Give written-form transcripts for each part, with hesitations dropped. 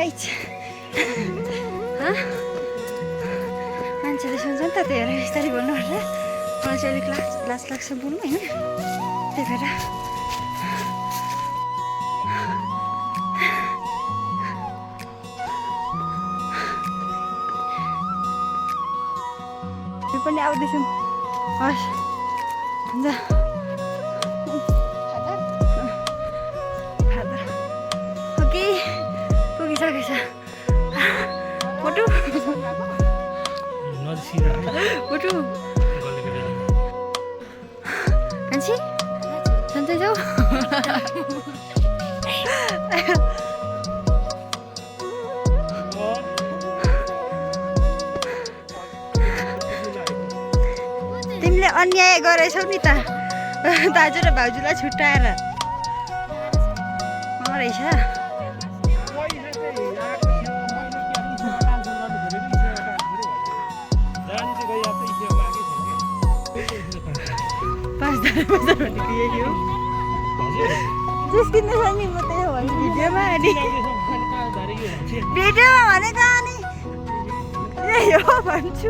guys मान्छेले सुन्छ नि त त्यही भएर बिस्तारै बोल्नु पर्छ मलाई चाहिँ अलिक लाज लाग्छ बोल्नु होइन त्यही भएर पनि आउँदैछौँ हस् हुन्छ ओके पुगिसकेछ फोटो फोटो कान्छी सन्चै जाऊ तिमीले अन्याय गरेछौ नि त दाजु र भाउजूलाई छुट्याएर रहेछ जिस्किँदैछ नि म त्यही हो भिडियोमा अनि भिडियोमा भनेको अनि यही हो भन्छु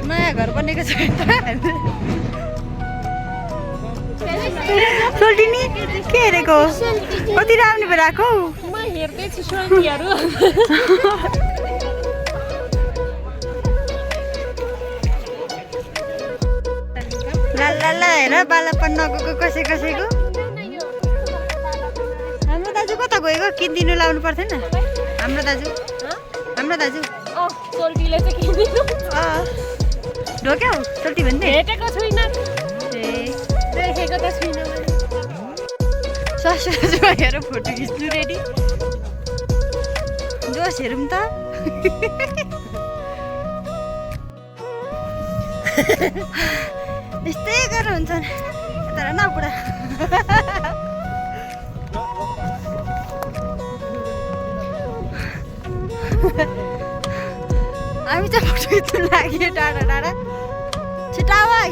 नयाँ घर बनेको छ सोल्टिनी के हेरेको कति राम्रो भएर आएको म हेर्दैछु सोल्टीहरू लाला हेर बालापन नगएको कसैको हाम्रो दाजु कता गएको किनिदिनु लाउनु पर्थेन हाम्रो दाजु सोल्टीले चाहिँ किनिदिनु ढोक्यौ सोल्टी भन्दै भेटेको छुइनँ ए देखेको त छुइनँ मैले ससुराजुमा हेर फोटो खिच्नु रेडी जोस हेरौँ त यस्तै गरेर हुन्छ तर न पुरा हामी चाहिँ फोटो खिच्नु लाग्यो टाढा छिटो आऊ है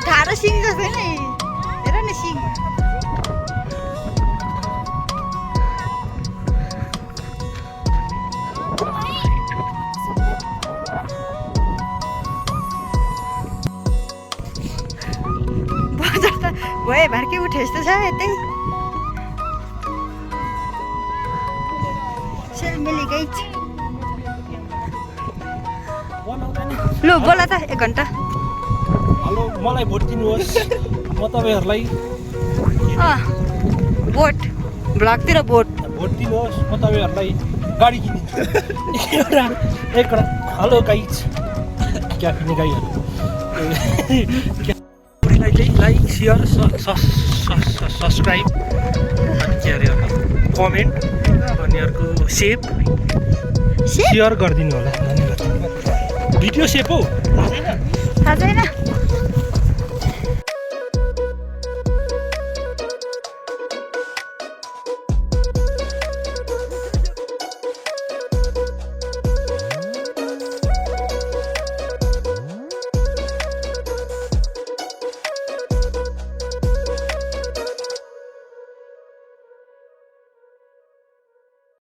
ठाडो सिङ जस्तो नि हेर न सिङ बजार त भए भार्के उठे जस्तो छ यतै सेलमेली गइछ लु बोला त 1 घन्टा हेलो मलाई भोट दिनुहोस् म तपाईहरुलाई भोट ब्लकतिर भोट दिनुहोस् म तपाईहरुलाई गाडी किनिदिन्छु एउटा हेलो गाइज क्या किन्ने गाईहरु लाइक शेयर सब्स्क्राइब अनि के अरे कमेन्ट अनि अर्को सेयर गरिदिनु होला धन्यवाद भिडियो सेभ हो थाहा छैन